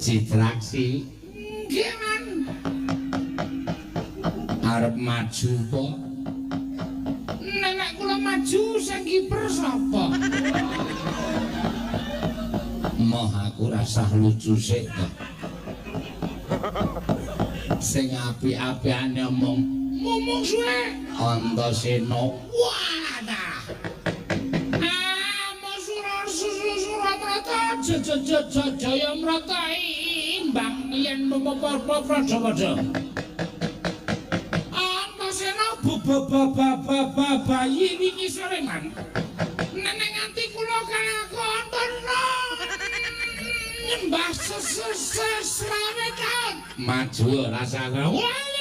Citraksi. Nggih, Man. Arep maju po? Nenek kula maju sing kiper sapa? Moh aku rasah lucu sik to. Sing apik-apikane omong Ngomong suwe. Antasena. Wah, dah. Ah, Masura Suramrata Jaya Mrata imbang yen padha-padha. Antasena bayi wingi sore, Man. Nenek nganti kula kalakon nyembah selawe taun. Maju rasah. Wah,